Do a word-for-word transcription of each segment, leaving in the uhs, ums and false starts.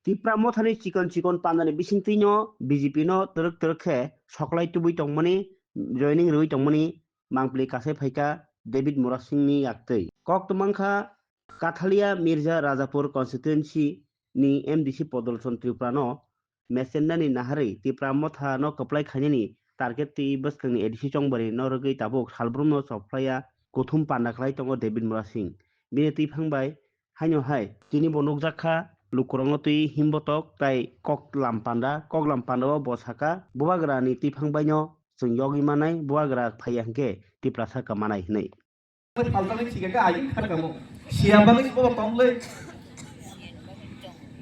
Tipra Mothani chikon chikon pandani bisingtwino B J P no twrwk twrwk khe soklai tubui tongmani, joining rwui tongmani mangpili kasai phaikha David Murasing ni yaktwi. Kok twmangkha Kathalia Mirza Rajapur constituency ni M D C Podolson Tripura no mesennani naharwi Tipra Motha no kwplai khainani target twi bwskangni A D C chongbari no rwgwi tabuk salbrumno chophlaiya kuthum panda khlai tongo David Murasing. Bini twiphang bai haino hai tini bo nukjak kha lukurokno twi himbotok tai koklam panda, koklam panda o bo sakha bubagrani twiphang baino chwng yogwi manai, bubagra phaiya hwnkhe Tiprasa kwmanai hwnwi. Phaltangni thik khe ayung kharkamo. Siya bagwi bo tong le.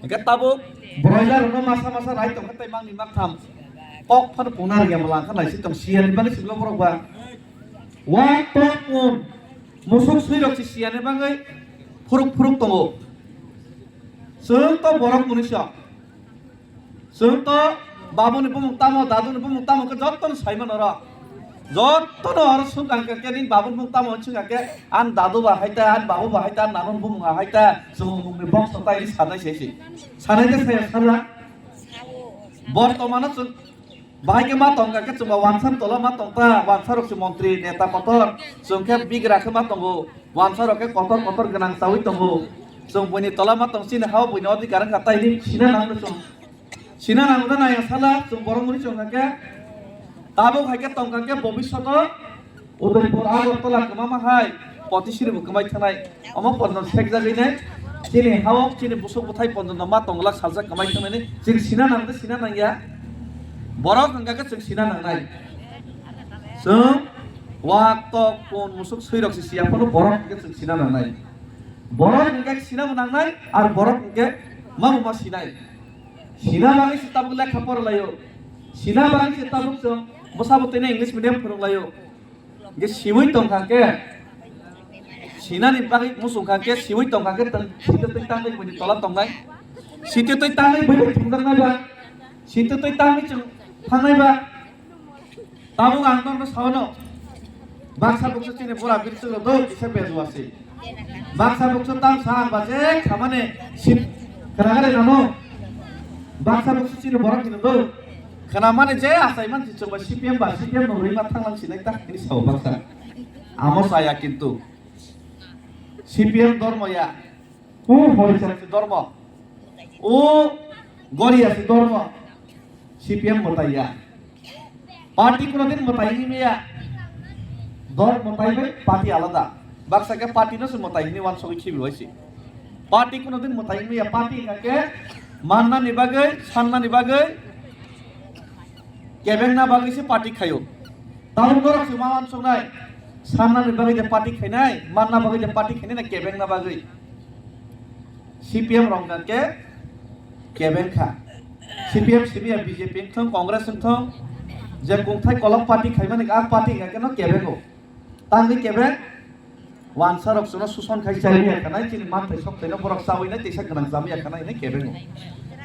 Hingke tabuk broiler no masa masa rai tong khe tei mangni maktham. Kok phano pungna rwgya mala kha naisi tong siya ni bagwi siblo borok ba. Wa tok pun. Musuk sui rok si siya ni bagwi phuruk phuruk tongo. Chwng to borok munisa. Chwng to babuni bumung tamo, daduni bumung tamo khe jottono saimano oro. Jottono oro swngkang khe, khe nini babuni bumung tamo swngkang khe, ani dadu ba hai ta, ani babu ba hai ta, ani nanoni bumung hai ta, chwng bumungni bongso tai sanai se se. Sanai de saya sala. Bortomano chwng bahai khe ma tongkha khe chwng ba wansa tola ma tongta, wansa rok se montri, neta kotor, chwng khe bigra khe ma tongo. Wansa rok khe kotor kotor gwnang chaui tongo. Chwng buini tola ma tong chini hao buini odhikar wngkha tai hinwi sina nangno chwng. Sina nangno nai sala chwng borok muni chwng khe. Tabuk hai khe tong kha khe bobishoto Udaipur Agartala kwmama hai Potisiri bo kwmai thangnai. Omo ponjon sekjagwi nai chini hao chini busuk bwthai ponjon no ma tong glak saljak kwmai thangnai chwng sina nangno sina nangya. Borok hwnkha khe chwng sina nangnai. Chwng wak tok pun musuk sui rok si siya phano borok hwnkhe chwng sina nangnai. Borok hwnkhe sina bo nangnai, ar borok hwnkhe ma bo ma sinai. Sina bagwi se tabuk lekha porlaio. Sina bagwi se tabuk chwng bwsa bo tini English medium phwrwnglaio. Hwnkhe siwi tongkha khe sinani bagwi muchungkha khe siwi tongkha khe tong sitwi twi tangwi buini tola tongnai. Sitwi twi tangwi buini thumjaknai ba. Sitwi twi tangwi chwng thangnai ba. Tabuk ang norokno sao no. Baksa buksa chini bura biri chwlo do kisa bejua se. Baksa buksa tam sa ang ba je khamani sip khana gare nano. Baksa buksa chini borok hino do. Khana mani je asai man si chwngba C P M ba C P M no rima thanglang sinai tak ini sao baksa. Amo saya kintu C P M dormo ya. O Horisang si dormo. O Goria si dormo. C P M mwtai ya. Party kuno din mwtai hini ya. Dol mwtai bai party alada. Baksa ke party no se mwtai hini wansogwi khibi bai si. Party kuno din mwtai hini ya. Party hingka ke manna ni bagwi, sanna ni bagwi, kebengna bagwi se party khayo. Tabuk norok se ma wansoknai. Sanna ni bagwi de party khainai, manna bagwi de party khainai na kebengna bagwi. C P M rok hwnkha khe kebeng kha. C P M simi ya B J P wngthong, Congress wngthong, je kungthai kolok party khaimani a party hwnkha khe no kebengo. Tangwi kebeng wansa rok chwngno suson khai chai ya khanai, chini manthai sok thaino borok chawi nai teisa gwnang chamwi ya khanai hinwi kebengo.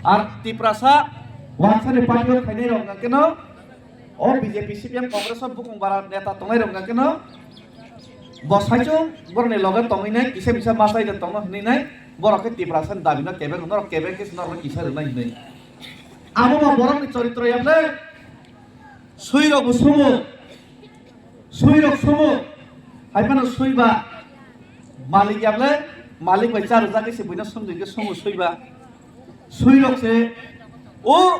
Ar Tiprasa wansani party o khainai rok hwnkha khe no o B J P, C P M, Congress o bukung bara neta tongnai rok hwnkha khe no bo saichung borokni loge tongwi nai, kisa misa machai de tongno hinwi nai, borok khe Tiprasa ni dabi no kebeng, norok kebeng khe norok no kisa rwnai hinwi. Amo ba borok ni choritro ya ble, sui rok bo sumo, sui rok sumo, hai phano sui ba malik ya ble, malik bai cha rwjak khe se buino sumjwi khe sumo sui ba, sui rok se o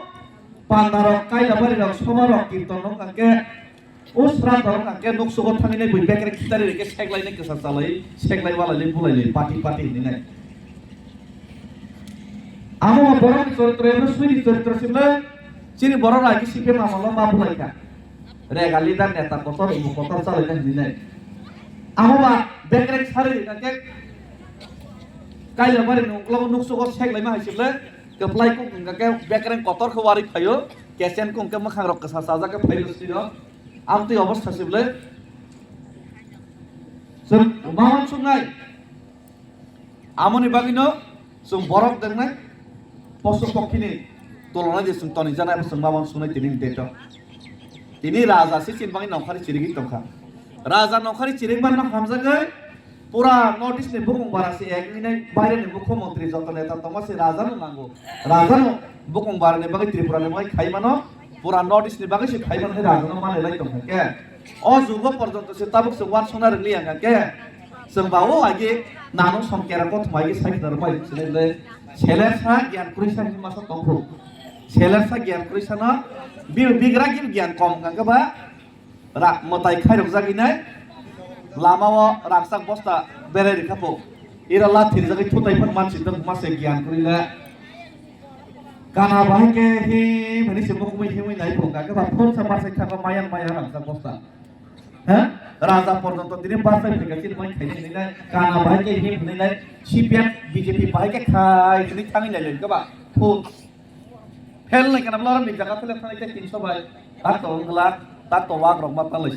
panda rok, kaila bari rok, soma rok, kirton rok hwnkha khe O sra dorong ang khe nuksugo thangwi nai bui bekre khitari rikhe seklai nai kwsa chalai seklai walai lai bulai lai pati pati hinwi nai. Amo ma borok ni choritro ebo sui ni choritro sibla chini borok rai ki C P M amalo ma bulai kha. Rega leader neta kotor umu kotor chalai nai hinwi nai. Amo ba bekre sari rikha khe kaila bari ni uklogo nuksugo seklai ma hai sibla kwplai kuk hingka khe bekre kotor khe wari phaio. Kesen kung khe mwkhang rok kwsa chajak khe phaio siro. Amtwi obostha se bwle. Chwng mamon sungnai. Amoni bagwino chwng borok dengnai. Poso pokhini tolonai de chwng toni janai chwng mamon sungnai tini date o. Tini raja se chini bagwi nongkhari chirigwi tongkha. Raja nongkhari chirigma no hamjagwi Pura North East ni bukung bara se ek nai baire ni mukhyamantri joto neta tongma se raja no nango. Raja no bukung bara ni bagwi Tripura ni bagwi khai mano. Pura North East ni bagwi se khai mano hai raja no mane lai tong khe. O jugo porjonto se tabuk se wan sona rwli ang khe. Chwng ba o agi nanu song kera kothoma agi sai khna rwmai se le. Selersa gyan kurisa ni masa tongkhu. Selersa gyan kurisa no bi bigra gim gyan kom kang ba. Rak mwtai khairok jagwi nai. Lama o raksak bosta berai rikha po. Ira la thir jagwi thutai phan mansi dong mase gyan kuri le. Kana bahai ke him hini se mukmui himui nai po kake ba phone sa mase thaka mayang mayang raksak bosta. Ha? Raja porjonto tini barsa phika chini mai khaini nai. Kana bahai ke him hini nai. C P M B J P bahai ke khai hini thangi nai le kaba. Phone. Fel nai kana bwla oro mijak ka phela thani khe tinso bai. Tak to wngla, tak to wak rok ma tanglai